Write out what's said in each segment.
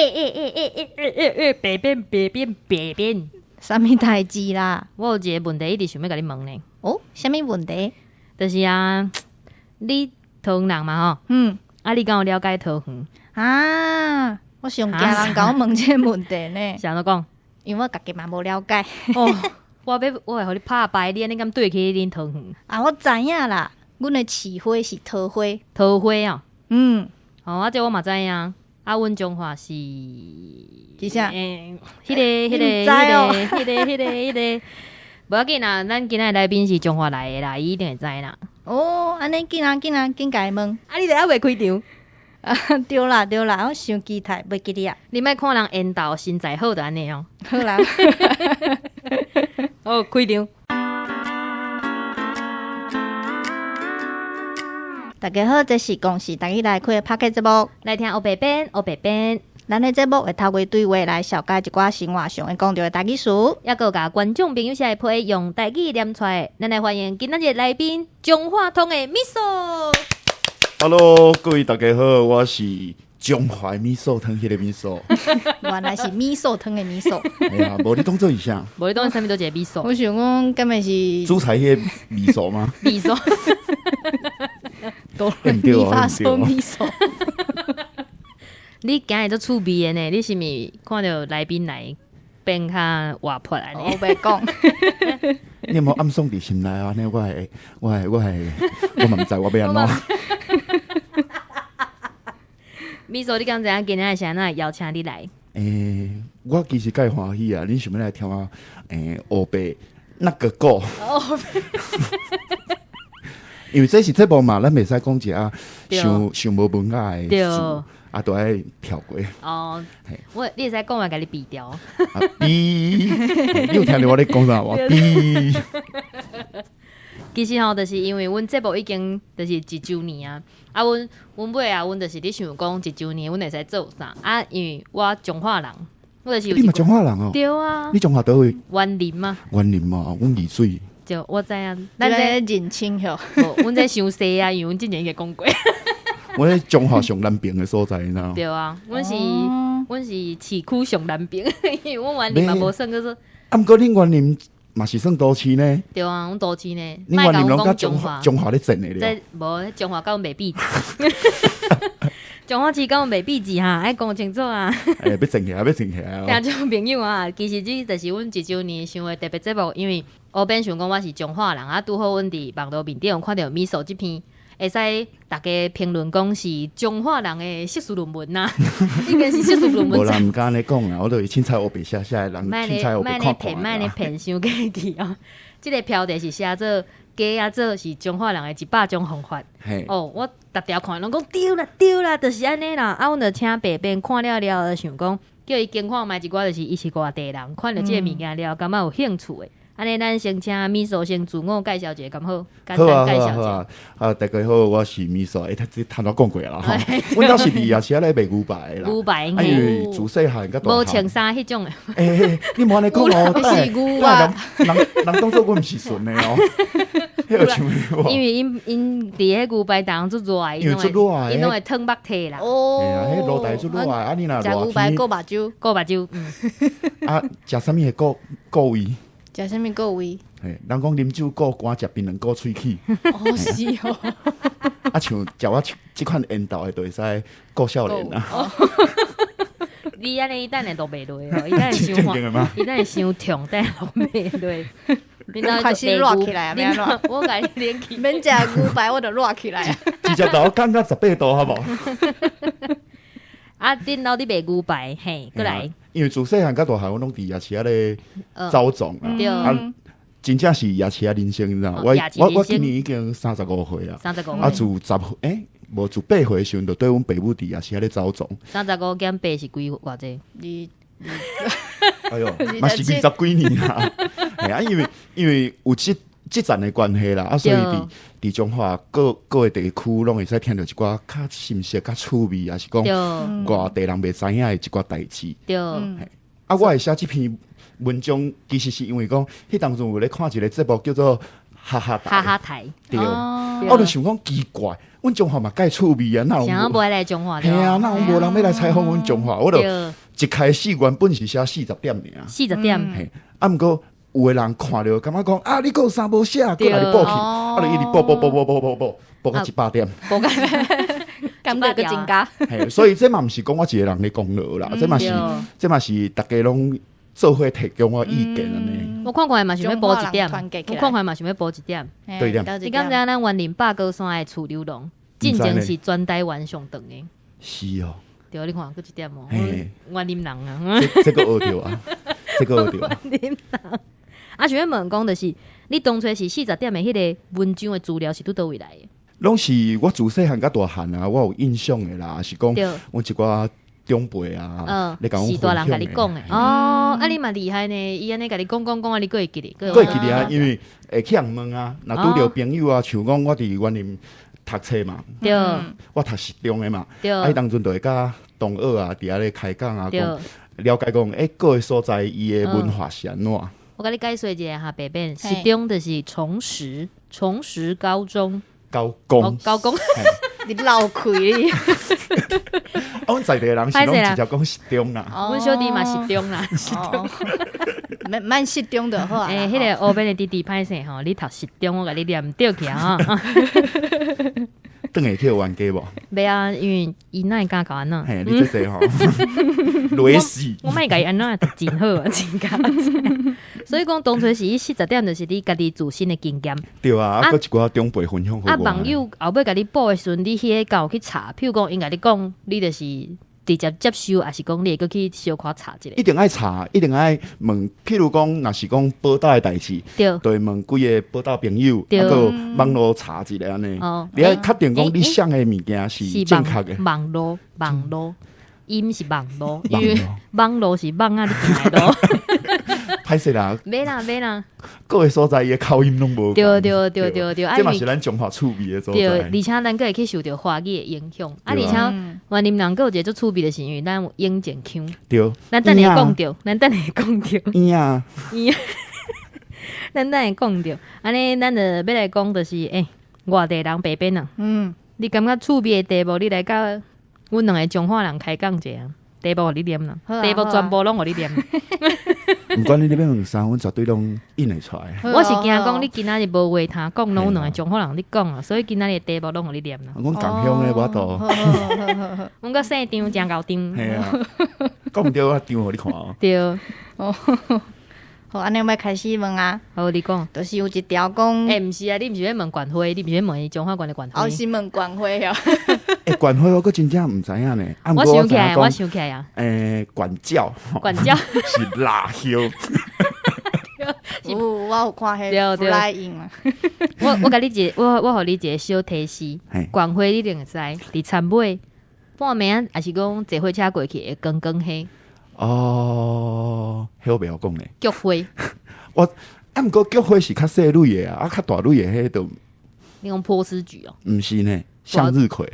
欸欸欸欸欸欸欸，白變白變白變！啥物代誌啦？我有一个問題一直想欲共你問呢。哦，啥物問題？就是啊，你桃園人嘛吼？嗯。啊，你敢有了解桃園？啊，我上驚人共我問這個問題呢。是按怎講？因為我家己嘛無了解。哦，我欲我會予你拍敗，你按呢敢對起恁桃園？啊，我知影啦，阮的市花是桃花。桃花哦。嗯。哦，啊，這我嘛知影。啊，阮彰化是是啥？欸，彼個、彼個、彼個、彼個、彼個，無要緊啦。咱今仔的來賓是彰化來的啦，伊一定會知啦。哦，按呢緊啊緊啊，緊共伊問。啊，你著猶未開場？啊，對啦對啦，我傷期待，袂記得啊。你莫看人緣投身材好就按呢哦。好啦。好，開場。大家好，這是公視台語來開的 Podcast 節目，來聽烏白編，烏白編。咱的節目會透過對話來紹介一寡生活上會講著的台語詞，抑閣共觀眾朋友寫的批用台語念出來。咱來歡迎今仔日來賓，彰化通的 Miso。 Hello，各位大家好，我是彰化米素湯彼个米素。原來是米素湯的米素。哎呀，無你當做是啥？無你當做啥物都一個米素。我想講，敢會是煮菜彼個米素嗎？米素。哆來咪發嗦咪嗦。你今日足趣味的呢？你是毋是看著來賓來變較活潑按呢？我袂講。你有無暗爽佇心內啊？呢，我會，我會，我會，我嘛毋知我欲按怎。米索，你敢知影今仔日是按怎邀請你來？欸，我其實介歡喜啊！恁想欲來聽我欸，烏白那個歌？因為這是節目嘛，咱袂使講一下傷傷無文雅的詞，啊，都愛跳過。哦，我你會使講話，共你嗶掉。啊，嗶！你有聽著我咧講啥無？嗶！其實吼，就是因為阮節目已經就是一週年啊。啊，阮阮尾啊，阮就是咧想講一週年，阮會使做啥？啊，因為我彰化人，我就是你嘛彰化人哦？對啊。你彰化佗位？員林啊。員林嘛，阮麗水。就我知影，咱這認親吼，無，阮這傷細啊，因為阮之前已經講過。阮咧彰化上南邊的所在，你知影？對啊，阮是阮是市區上南邊，因為阮員林嘛無算叫做。啊，毋過恁員林嘛是算都市呢？對啊，阮都市呢。恁員林攏佮彰化彰化咧爭的咧。這無彰化佮阮袂比。彰化市佮阮袂比字哈，愛講清楚啊！欸，欲爭起來，欲爭起來！聽眾朋友啊，其實這就是阮一週年想的特別節目，因為烏編想講我是彰化人啊，拄好阮佇網路面頂看著米索這篇，會使大家評論講是彰化人的碩士論文呐，應該是碩士論文。無人毋敢按呢講啦，我就是凊彩烏白寫寫的人，凊彩烏白看看。莫按呢騙，傷過去哦。這個標題是寫做雞仔做是彰化人的一百種方法。哦，我逐條看攏講對啦對啦，就是按呢啦。啊，阮就請白編看了了後，就想講叫伊先看覓一寡，就是伊是外地人，看著這個物件了，感覺有興趣的。按呢，咱先請米索先自我介紹一下，敢好？簡單介紹一下。好啊，好啊，啊，大家好，我是米索。欸，他這頭拄講過啦，吼。阮兜是佇夜市仔咧賣牛排的啦。牛排，啊，因為自細漢佮大漢。無穿衫彼種的。欸，你莫按呢講哦，是牛啊。人人當做阮毋是純的哦。彼個像因為𪜶𪜶佇彼牛排檔足熱的，因為足熱的，𪜶攏會燙目體啦。哦。嘿啊，彼爐台足熱的，啊，你若食牛排顧目睭，顧目睭。嗯。啊，食啥物會顧顧胃？食啥物顧胃？嘿，人講啉酒顧肝，食檳榔顧喙齒。哦，是哦。啊，像食我這款緣投的，就會使顧少年啊。你按呢，伊等下錄袂落哦，伊等下傷火，伊等下傷燙，等下錄袂落。你開始熱起來啊！我共你連起。免食牛排，我就熱起來。直接頭降到18度，好無？啊，恁老佇賣牛排，嘿，閣來。因為自細漢到大漢，我攏佇夜市仔咧走創啊，啊，真正是夜市仔人生，你知影？我我我今年已經35歲啊，35 啊，自十欸，無自八歲的時陣，就綴阮爸母佇夜市仔咧走創。35減8是幾偌濟？哎喲，嘛是二十幾年啦。嘿啊，因為因為有這這層的關係啦，啊，所以佇佇彰化各各個地區攏會使聽著一寡較新鮮、較趣味，抑是講外地人袂知影的一寡代誌。對。啊，我會寫這篇文章，其實是因為講，彼當陣有咧看一個節目叫做《哈哈台》。哈哈台。對。我就想講奇怪，阮彰化嘛蓋趣味啊，哪有？啥無愛來彰化？嘿啊，哪有無人欲來採訪阮彰化？我就一開始原本是寫40點爾，四十點。嘿，啊，毋過有的人看著感覺講啊，你閣有啥無寫，閣來補去，啊，就一直補補補補補補補補到100點，補到感覺閣增加。嘿，所以這嘛毋是講我一個人的功勞啦，這嘛是逐家攏做伙提供我意見按呢。我看看嘛想欲補一點，我看看嘛想欲補一點。對點。你敢知影咱員林百高山的厝流龍，進前是全台灣上長的。是哦。對，你看閣一點哦。員林人啊。這個學著啊，這個學著。員林人。啊，想欲問講就是，你當初是四十點的彼个文章的資料是佇佗位來的？攏是我自細漢到大漢啊，我有印象的啦，是講阮一寡長輩啊，咧共阮是大人共你講的哦。啊，你嘛厲害呢，伊按呢共你講講講啊，你閣會記得？閣會記得啊，因為會去人問啊，若拄著朋友啊，像講我佇員林讀冊嘛，我讀實中的嘛，啊，彼當陣就會佮同學啊，佇遐咧開講啊，講了解講，欸，各个所在伊的文化是按怎？我共你解說一下哈，白變實中就是崇實，崇實高中。高工，高工，你漏氣你。啊，阮在地的人是攏直接講實中啦。阮小弟嘛實中啦，實中。蠻實中就好啊。欸，彼个烏邊的弟弟歹勢吼，你讀實中，我共你念著去啊。轉會去冤家無？袂啊，因為伊哪會敢共按怎？嘿，你這濟吼，雷死！我莫共伊按怎，真好啊，真佳哉。所以講當初是伊四十點，就是你家己自身的經驗。對啊，啊，閣一寡長輩分享予我。啊，網友後尾共你補的時陣，你彼个敢有去查？譬如講，𪜶共你講，你就是直接接受，抑是講你會閣去小可查一下？一定愛查，一定愛問。譬如講，若是講寶島的代誌，就會問幾个寶島朋友，啊，閣網路查一下按呢。你愛確定講你想的物件是正確的。網路，網路，伊毋是網路，因為網路是網仔咧行的路。歹勢啦，袂啦袂啦，各个所在伊的口音攏無。對對對對對，這嘛是咱彰化趣味的所在。對，而且咱閣會去受著華語的影響。啊，而且員林人閣有一個足趣味的是，因為咱有永靖腔。對。咱等下講著，咱等下講著。嬰仔。嬰仔。咱等下講著，按呢，咱就欲來講，就是欸，外地人白變啊。你感覺趣味的題目，你來佮阮兩个彰化人開講一下。題目予你念啦，題目全部攏予你念。毋管你咧欲問啥，阮絕對攏應會出來。我是驚講你今仔日無話通講，攏阮兩个彰化人咧講啊，所以今仔日的題目攏予你念啦。阮共鄉的無法度。阮閣姓張，誠𠢕張。嘿啊，講毋對，我張予你看哦。對。哦，好，按呢欲開始問啊。好，你講。就是有一條講。欸，毋是啊，你毋是欲問縣花，你毋是欲問伊彰化縣的縣花。哦，是問縣花哦。欸，縣花我閣真正毋知影呢。我想起來，我想起來啊。欸，懸鳥。懸鳥是蠟葉。有，我有看彼个 flying 啊。我共你一个，我予你一个小提示。縣花你一定會知，佇田尾半暝仔，抑是講坐火車過去會光光彼。哦，彼我袂曉講呢。菊花。我啊，毋過菊花是較細蕊的啊，啊，較大蕊的彼就。你講波斯菊哦？毋是呢，向日葵。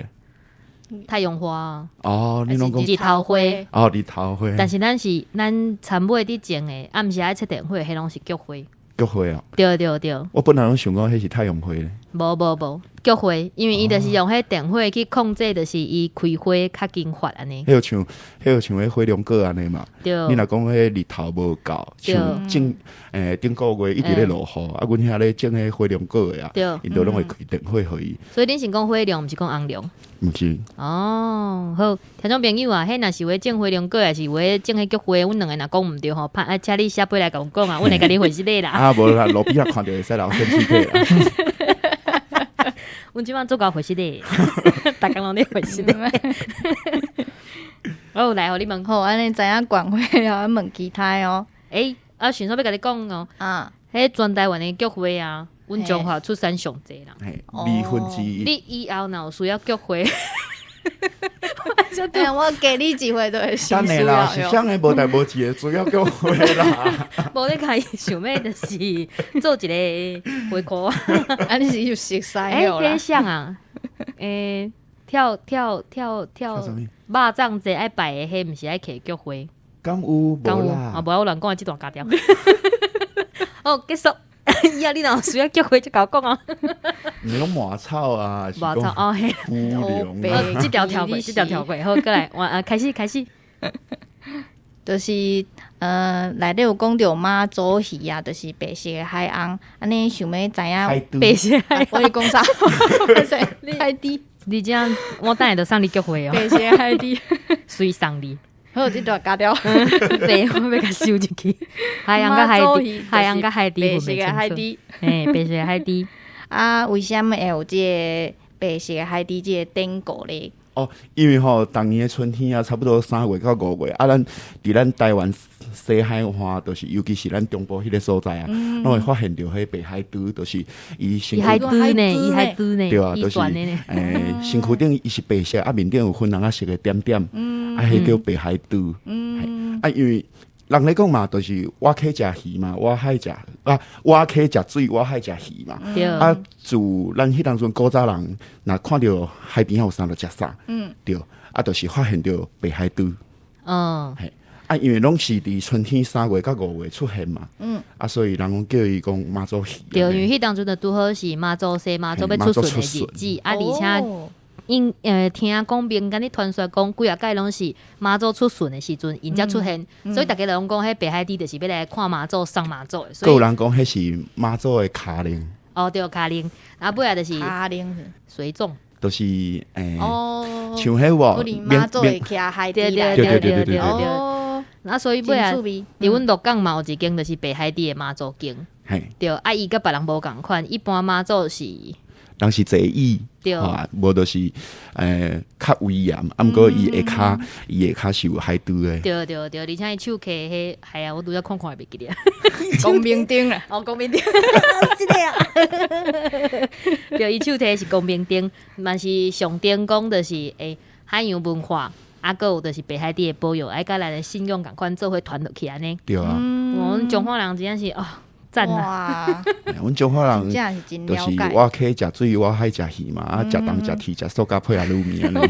太陽花。哦，你攏講日頭花。哦，日頭花。但是咱是咱田尾佇種的，暗時愛切電火，彼攏是菊花。菊花啊！對對對。我本來攏想講彼是太陽花咧。無無無，菊花，因為伊就是用彼電火去控制，就是伊開花較緊發按呢。彼就像，彼就像彼火龍果按呢嘛。對。你若講彼日頭無夠，像頂欸頂個月一直咧落雨，啊，阮遐咧種彼火龍果的啊，𪜶都攏會開電火予伊。所以恁是講火龍，毋是講紅龍？毋是。哦，好，聽眾朋友啊，彼若是有咧種火龍果，抑是有咧種彼菊花，阮兩个若講毋對吼，拍啊，請你寫批來共阮講啊，阮會共你回信的啦。啊，無啦，路邊仔看著會使留先試過啦。阮這擺足𠢕回信的，逐工攏咧回信的。好，來，予你問。好，按呢知影縣花了，問其他的哦。欸，啊，想說欲共你講哦。啊。彼全台灣的菊花啊，阮彰化出產上濟啦。嘿，二分之一。你以後若有需要菊花，哎呀，我加你一歲就會等下啦，是啥个無代無誌的需要菊花啦？無咧，共伊想欲就是做一个花箍。啊，你是有熟似欸，彼啥啊？欸，跳跳跳跳，肉粽節愛拜的，彼毋是愛揢菊花？敢有無啦？啊，無我亂講，這段剪掉。好，結束。呀，你若有需要叫回就共我講啊。你攏麻草啊，麻草哦嘿，烏龍啊，這條跳過，這條跳過，好，過來，我啊開始開始，就是內底有講著媽祖魚啊，就是白色的海翁，按呢想欲知影白色海，我咧講啥？海豬，你這樣我等下就送你菊花哦。白色海豬，隨送你。好，這段加掉。白，我欲共收入去。海翁佮海豬，海翁佮海豬，白色的海豬，嘿，白色的海豬。啊，為啥物會有這个白色的海豬這个典故咧？哦，因為吼，逐年的春天啊，差不多3月到5月，啊，咱佇咱台灣西海岸，就是尤其是咱中部彼个所在啊，攏會發現著彼白海豬，就是伊身伊海豬呢，伊海豬呢，對啊，就是身軀頂伊是白色，啊面頂有粉紅仔色的點點，啊，彼叫白海豬。啊，因為人咧講嘛，就是我溪食魚嘛，我海食啊，我溪食水，我海食魚嘛。對。啊，自咱彼當陣古早人，若看著海邊仔有啥就食啥。對。啊，就是發現著白海豬。嘿。啊，因為攏是佇春天3月到5月出現嘛。啊，所以人攏叫伊講媽祖魚。對，因為彼當陣就拄好是媽祖生媽祖欲出巡的日子，啊，而且。𪜶聽講民間咧傳說講，幾若擺攏是媽祖出巡的時陣，𪜶才出現，所以逐家攏講，彼白海豬就是欲來看媽祖、送媽祖的。閣有人講，彼是媽祖的跤鈴。哦，對，跤鈴，啊，尾仔就是跤鈴隨從，就是哦，像彼無媽祖會騎海豬對對對對對對。啊，所以尾仔佇阮鹿港嘛有一間就是白海豬的媽祖宮，對，啊，伊佮別人無仝款，一般媽祖是。人是坐椅，啊，無就是較威嚴，啊，毋過伊下跤，伊下跤是有海豬的。對對對，而且伊手提彼，係啊，我拄才看看會袂記得。光明燈啦，哦，光明燈，這个啊。對，伊手提是光明燈，嘛是象徵講就是海洋文化，啊，閣有就是白海豬的保佑，愛佮咱的信仰仝款做伙傳落去按呢。對啊。阮彰化人真正是哦。讚啊！阮彰化人就是我溪食水，我海食魚嘛，啊，食東食鐵食塑膠配合滷麵按呢。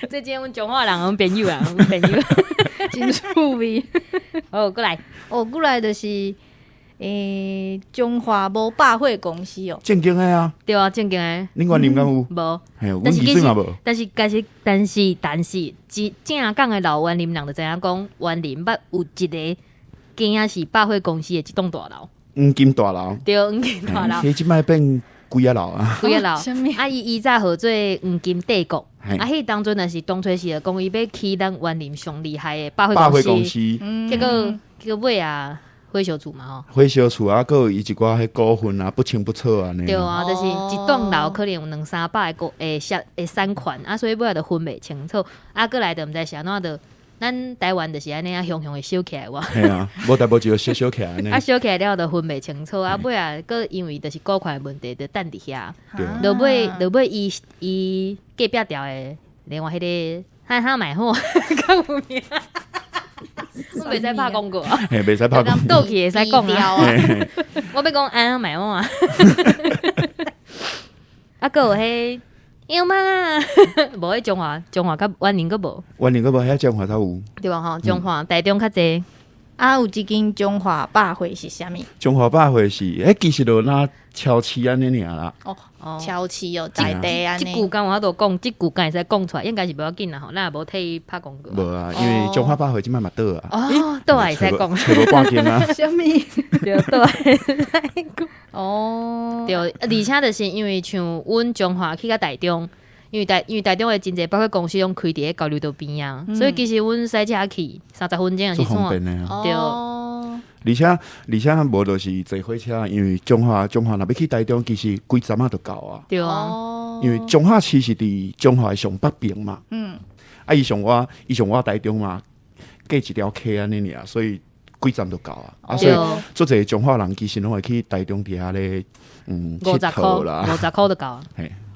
這真阮彰化人，阮朋友啊，阮朋友真趣味。好，過來。哦，過來就是彰化無百貨公司哦。正經的啊。對啊，正經的。恁雲林敢有？無。嘿，阮宜水嘛無。但是，但是，但是，但是，真正港的老雲林人就知影講，雲林捌有一个。囝是百貨公司的一棟大樓，黃金大樓，對，黃金大樓。彼這擺變幾仔樓啊？幾仔樓？啊，伊以前號做黃金帝國。啊，彼當陣若是當初時就講伊欲起咱雲林上厲害的百貨公司，結果尾啊，火燒厝嘛吼。火燒厝啊，閣有伊一寡彼股份啊，不清不楚按呢。對啊，就是一棟樓可能有兩三百个股會產權啊，所以尾仔就分袂清楚。啊，閣來就毋知是按怎就。咱台灣就是按呢啊，雄雄會燒起來哇！嘿啊，無代無誌就燒燒起來按呢。啊，燒起來了就分袂清楚，啊，尾仔閣因為就是股權的問題，就等佇遐。落尾落尾，伊伊隔壁條的另外彼个哈哈買貨較有名，我袂使拍廣告啊！嘿，袂使拍廣告，倒去會使講啊！我欲講安買貨啊！啊，閣有彼。有嗎？無彼彰化，彰化佮雲林閣無。雲林閣無，遐彰化才有。對吧？吼，彰化、台中較濟。啊，有一間彰化百貨是啥物？彰化百貨是，彼其實就若超市按呢爾啦。哦，超市哦，在地按呢。這句敢有法度講，這句敢會使講出來，應該是無要緊啦吼，咱也無替伊拍廣告。無啊，因為彰化百貨這擺嘛倒啊。哦，倒會使講。揣無半間啊。啥物？對，倒會使講。哦，對，而且就是因為像阮彰化去到台中。因為台中的真濟百貨公司攏開佇咧交流道邊啊，所以其實阮駛車去30分鐘就是方便的啊。對，而且無就是坐火車，因為彰化若欲去台中，其實幾站仔就到啊。對啊，因為彰化市是佇彰化的上北邊嘛。啊，伊上倚台中嘛，隔一條溪按呢爾，所以幾站就到啊。啊，所以足濟彰化人其實攏會去台中佇遐咧，五十箍啦， 50箍就夠。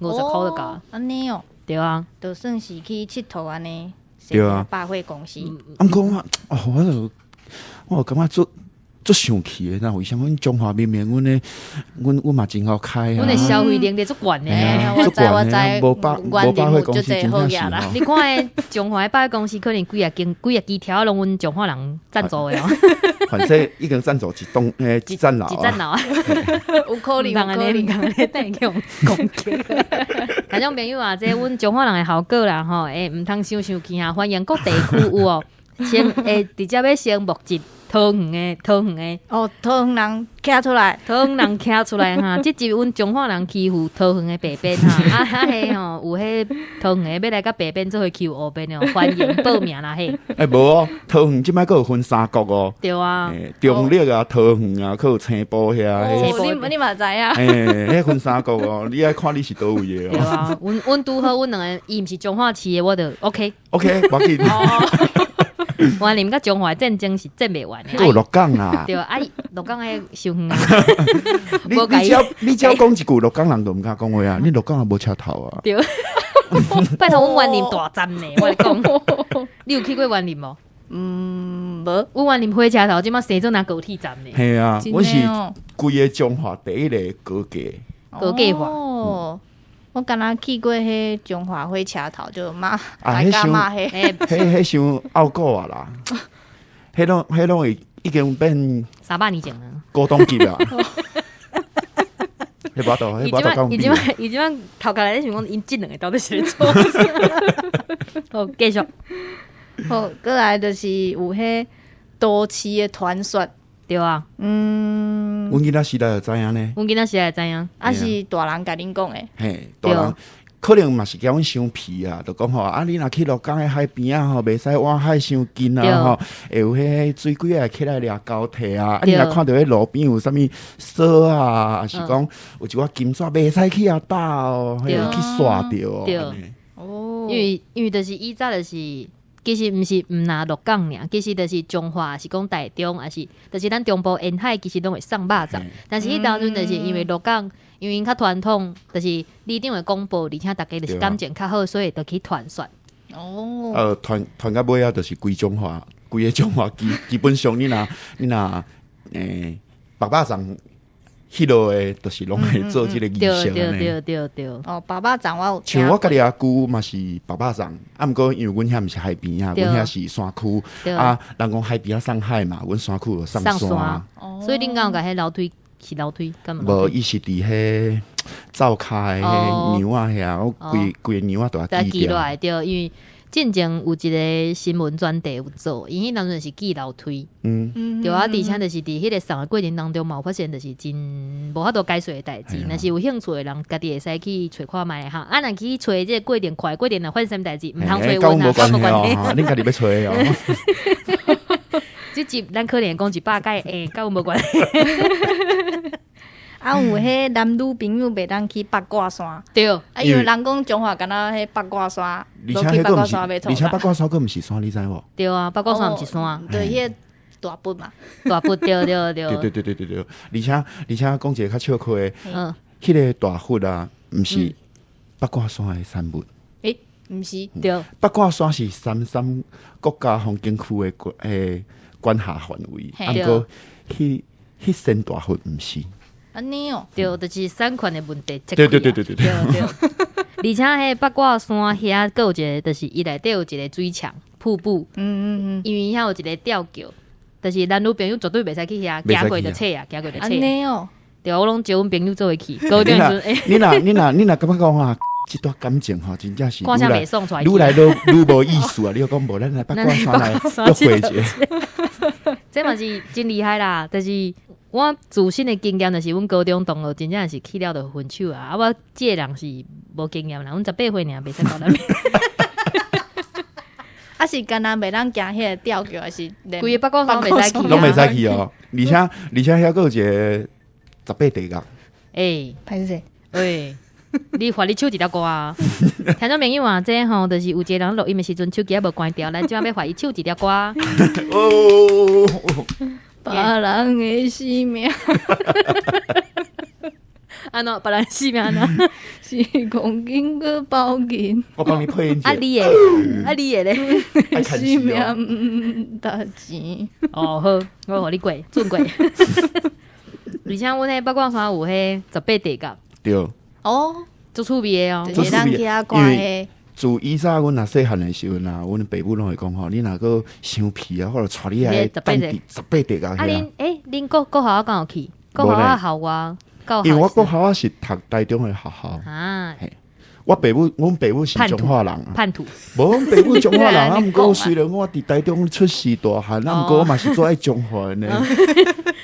50箍就夠。按呢哦。對啊，就算是去𨑨迌按呢。對啊。百貨公司。啊，毋過我，哦，我就我感覺足足生氣的，那為啥物阮彰化明明阮的，阮阮嘛真好開啊！阮的消費能力足懸的。我知我知，無百無百貨公司真正是吼。你看，彰化的百貨公司可能幾若間幾若支條攏阮彰化人贊助的哦。反正已經贊助一棟誒一層樓一層樓啊，有可能，有可能，毋通按呢等去予攻擊。聽眾朋友啊，這阮彰化人的效果啦吼，欸，毋通傷生氣啊，歡迎各地區有哦，先會直接欲先募集。桃園的，桃園的哦，桃園人徛出來，桃園人徛出來哈！這集阮彰化人欺負桃園的白邊哈，啊哈彼吼有彼桃園的欲來佮白邊做伙欺負烏邊哦，歡迎報名啦嘿！欸無哦，桃園這擺閣有分三國哦，對啊，中壢啊，桃園啊，閣有青埔遐，你嘛知影？欸，彼分三國哦，你愛看你是佗位的哦。對啊，阮阮拄好，阮兩个伊毋是彰化市的，我就 OK OK，無要緊。雲林佮彰化戰爭是戰袂完的。閣有鹿港啊！對啊，鹿港的傷遠啊。你你只要你只要講一句鹿港人就毋敢講話啊！你鹿港也無車頭啊。對，拜託阮雲林大站呢，我來講，你有去過雲林無？嗯，無。阮雲林火車頭這馬生做若高鐵站呢。嘿啊，我是規个彰化第一個高架。高架化。哦，我敢若去過彼彰化火車頭，就罵大家罵彼，彼傷拗古啊啦，彼攏彼攏會已經變 300年前啊，古董級啊。彼無法度，彼無法度講伊這擺伊這擺頭殼內底想講，𪜶這兩个到底是咧做啥？好，繼續。好，過來就是有彼都市的傳說。對啊，嗯，阮囡仔時代就知影呢。阮囡仔時代就知影，啊是大人共恁講的。嘿，大人可能嘛是驚阮傷皮啊，就講吼，啊你若去鹿港的海邊啊吼，袂使挖海傷近啊吼，會有彼水鬼會起來掠交替啊。啊你若看著彼路邊有啥物索啊，抑是講有一寡金紙袂使去遐搭哦，會去煞著哦。哦，因為就是以早就是。其實毋是毋若鹿港爾，其實就是彰化，是講台中，抑是就是咱中部沿海，其實攏會送肉粽。但是彼當陣就是因為鹿港，因為𪜶較傳統，就是里長會廣播，而且逐家就是感情較好，所以就去傳說。哦。傳傳到尾仔就是規彰化，規个彰化基本上你若欸白肉粽。彼落的，就是攏會做這个儀式。對對對對。哦，白肉粽我有。像我家己阿舅嘛是白肉粽，啊，毋過因為阮遐毋是海邊啊，阮遐是山區。啊，人講海邊仔送海嘛，阮山區就送山。所以恁敢有共彼樓梯是樓梯？無，伊是佇彼灶跤的彼娘仔遐，我規規个娘仔都愛記落來。對，因為進前有一个新聞專題有做，伊彼當陣是記樓梯，對啊，而且就是佇彼个送的過程當中嘛，有發現就是真無法度解釋的代誌。若是有興趣的人，家己會使去揣看覓哈。啊，若去揣這个過程，看過程若發生啥物代誌，毋通揣阮啊，佮阮無關係。恁家己欲揣哦。這集咱可能講一百擺，欸，佮阮無關係。啊，有彼男女朋友袂當去八卦山。對，啊，因為人講彰化敢若彼八卦山，而且彼閣毋是，而且八卦山閣毋是山，你知無？對啊，八卦山毋是山。對，彼个大佛嘛。大佛，對對對。對對對對對對，而且而且講一个較笑詼的，彼个大佛啊，毋是八卦山的產物。欸，毋是。對。八卦山是三山國家風景區的管轄範圍，啊，毋過彼彼尊大佛毋是。按呢哦，對，就是產權的問題。對對對對對對。對。而且彼八卦山遐閣有一個，就是伊內底有一個水牆瀑布。因為遐有一個吊橋，就是男女朋友絕對袂使去遐，行過就切啊，行過就切。按呢哦，對，我攏招阮朋友做伙去。高中時陣，你若感覺講啊，這段感情吼，真正是愈來愈來愈無意思啊！你講無，咱來八卦山來約會一下。這嘛是真厲害啦，就是。我自身的經驗就是，阮高中同學真正是去了就分手啊！啊，我這个人是無經驗啦，阮18歲爾，袂使講咱。啊是敢若袂當行彼个吊橋，還是規个八卦山袂使去？攏袂使去哦！而且而且遐閣有一个18地獄。欸，歹勢？欸，你罰你唱一條歌啊！聽眾朋友啊，這吼就是有一個人錄音的時陣，手機猶無關掉，咱這擺欲罰伊唱一條歌。哦。別人的生命。按怎別人姓名按怎？四公斤閣包銀。我幫你配音。啊你的，啊你的咧？姓名毋值錢。哦好，我予你過，準過。而且阮彼八卦山有彼十八地獄。對。哦，足趣味的哦。就是咱去遐看的。自以早阮若細漢的時陣啊，阮爸母攏會講吼，你若閣傷皮啊，或者帶你來等佇十八地獄。啊，恁欸，恁國校敢有去？國校校外，因為我國校是讀台中的學校。啊，我爸母，阮爸母是彰化人。叛徒。無，阮爸母彰化人啊，毋過雖然我佇台中出世大漢，啊，毋過我嘛是做愛彰化的呢。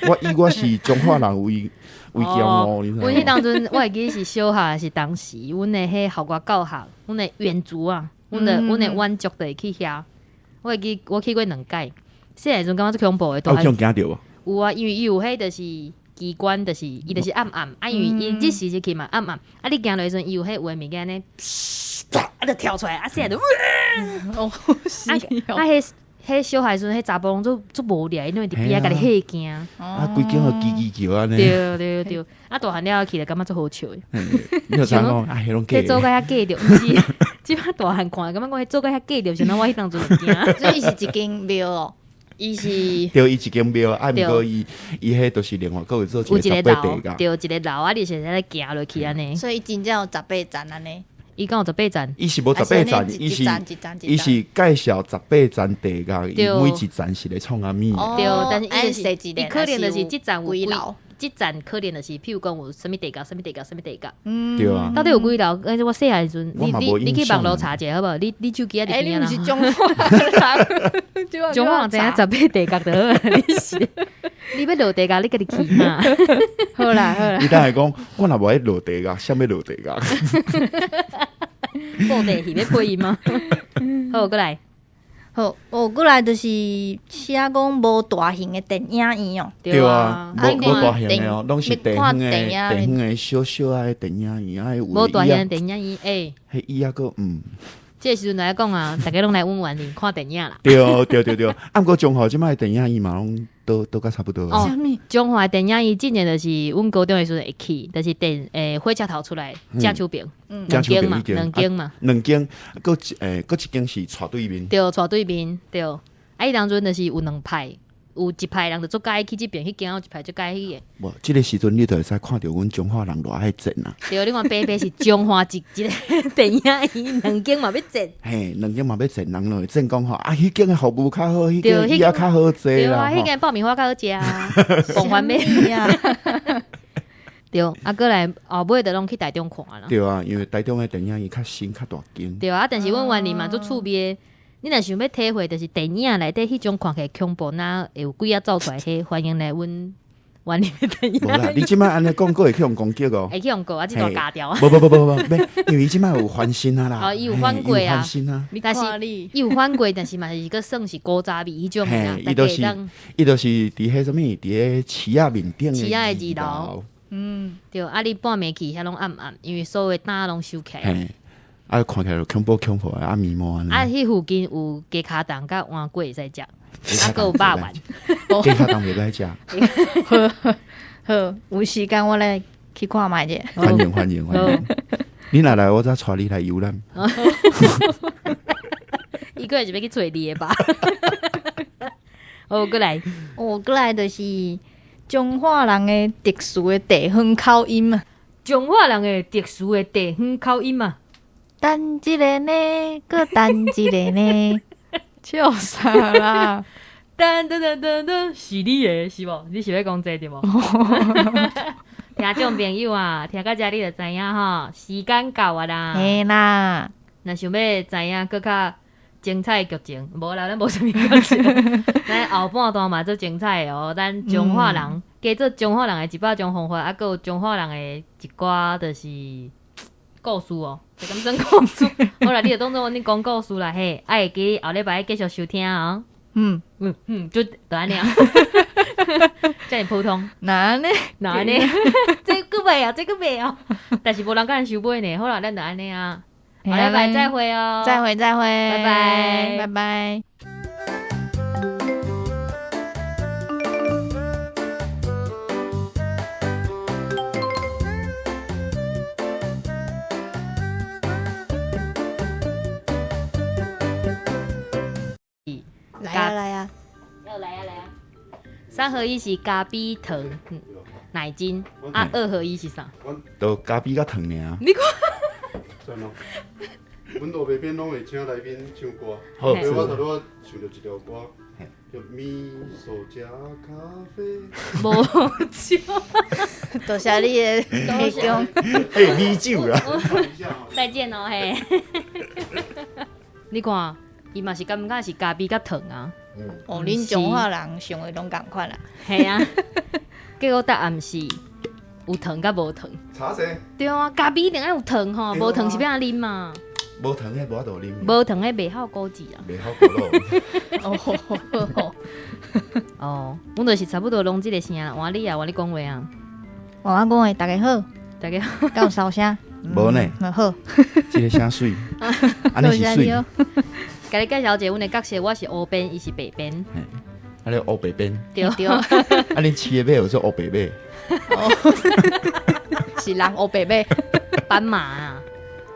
我以我是彰化人為驕傲。阮彼當陣，我會記是小學是當時，阮的彼校外教學，阮的遠足啊，阮的遠足就會去遐。我會記我去過兩擺，細漢時陣感覺足恐怖的。有去驚著無？有啊，因為伊有彼就是機關，就是伊就是暗暗，啊，因為伊日時入去嘛暗暗，啊，你行落時陣，伊有彼有的物件呢，啊，就跳出來，啊，細漢就，哦，是啊，彼。彼小孩時陣，彼查埔攏足足無聊，因為佇邊仔共你嚇驚。啊，規間予吱吱叫按呢。對對對，啊，大漢了後去就感覺足好笑的。你就知影講啊，彼攏假。彼做甲遐假著，毋是，這擺大漢看，感覺講彼做甲遐假著，想到我彼當陣會驚。所以伊是一間廟哦，伊是。對，伊一間廟，啊，毋過伊伊彼就是另外閣有做一個十八地獄。對，一個樓啊，你是會使行落去按呢。所以伊真正有十八層按呢。伊敢有十八層？伊是無十八層，伊是伊是介紹十八層地獄，伊每一層是咧創啥物？對，但是伊就是伊可能就是這層有幾樓，這層可能就是，譬如講有啥物地獄，啥物地獄，啥物地獄。對啊。到底有幾樓？欸，我細漢時陣，你去網路查一下好無？你手機佇邊啊？你毋是彰化人，彰化人知影十八地獄就好，你是你欲落地獄，你家己去哈。好啦好啦。伊等下講，我若無愛落地獄，啥物落地獄？布袋戲欲配音嗎？好，閣來。好，哦，閣來就是寫講無大型的電影院哦。對啊，無大型的哦，攏是地方的、地方的小小的電影院啊，有無大型的電影院，欸。彼椅仔閣嗯。這個時陣來講啊，大家攏來阮員林看電影啦。對對對對，啊，毋過彰化這擺電影院嘛，攏都較差不多。哦，彰化電影院之前就是阮高中的時陣會去，就是電火車頭出來正手邊，兩間嘛，兩間嘛，兩間，閣一間是斜對面。對，斜對面，對。啊，彼當陣就是有兩派，有一派人就足佮意去這邊，彼間，有一派足佮意彼个。無，這個時陣你就會使看著阮彰化人偌愛戰啊。對，你看白白是彰化一個電影院，兩間嘛欲戰。嘿，兩間嘛欲戰，人攏會戰講吼，啊，彼間的服務較好，彼間椅仔較好坐啦。對啊，彼間爆米花較好食啊，狂歡咩？對，啊，閣來後尾就攏去台中看啦。對啊，因為台中的電影院較新、較大間。對啊，但是阮員林嘛足趣味。你若想欲體會，就是電影內底彼種看起來恐怖，若會有鬼仔走出來，彼歡迎來阮員林的電影。無啦，你這擺按呢講，閣會去予攻擊哦。會去予告啊，這段咬掉啊。無無無無無，因為伊這擺有翻新啊啦。哦，伊有翻過啊。翻新啊。但是伊有翻過，但是嘛是閣算是古早味彼種啦。伊就是佇彼啥物，佇彼市仔面頂市仔的二樓。嗯，對，啊，你半暝去遐攏暗暗，因為所有燈攏收起來。啊，看起來就恐怖恐怖的，啊，迷茫。啊，彼附近有雞跤丼佮碗粿會使食，啊，閣有肉丸。雞跤丼袂歹食。好，好，有時間我來去看覓者。歡迎歡迎歡迎！你若來，我再帶你來遊覽。伊閣是欲去揣你的吧？哦，閣來，哦，閣來就是彰化人的特殊的地方口音啊！彰化人的特殊的地方口音啊！等一下呢，閣等一下呢，笑啥啦？等等等等等，是你的，是無？你是欲講這個對無？聽眾朋友啊，聽到這你就知影吼，時間到啊啦。嘿啦，若想欲知影閣較精彩的劇情，無啦，咱無啥物劇情。咱後半段嘛足精彩的哦，咱彰化人，加做彰化人的一百種方法，啊，閣有彰化人的一寡就是。故事哦，這敢算故事？好啦，你就當做阮咧講故事啦嘿，啊會記後禮拜繼續收聽哦。嗯嗯嗯，就按呢，遮爾普通。哪按呢？哪按呢？這閣袂啊，這閣袂哦。但是無人共咱收尾呢。好啦，咱就按呢啊。後禮拜再會哦。再會再會，拜拜拜拜。三合一是咖啡糖奶精啊，二合一是啥？都咖啡佮糖爾。你看，讚咯。阮路邊邊攏會請來賓唱歌，好，所以我頭拄仔想著一條歌，叫味噌加咖啡。無笑，多謝你的提供。嘿，米酒啦。再見哦，嘿。你看，伊嘛是感覺是咖啡佮糖啊。哦，恁彰化人想的攏仝款啦。係啊，結果答案是有糖佮無糖。茶者。對啊，咖啡一定愛有糖吼，無糖是欲按怎啉嘛？無糖彼無法度啉。無糖彼袂好古誌啊。袂好古老。哦，哦，阮就是差不多攏這个聲啦。換你啊，換你講話啊。換我講話，大家好。大家好。敢有燒聲？無呢。好。這个聲媠。按呢是媠。共你介紹一下，阮的角色，我是烏邊，伊是白邊。啊，你烏白邊。對對。啊，恁飼的馬有做烏白馬。是人烏白馬。斑馬啊。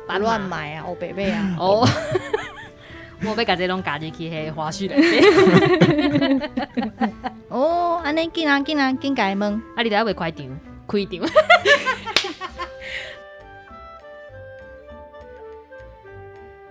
亂買啊，烏白馬啊。哦。我欲共這攏加入去彼花絮內底。哦，按呢緊啊緊啊緊共伊問。啊，你著猶未開場，開場。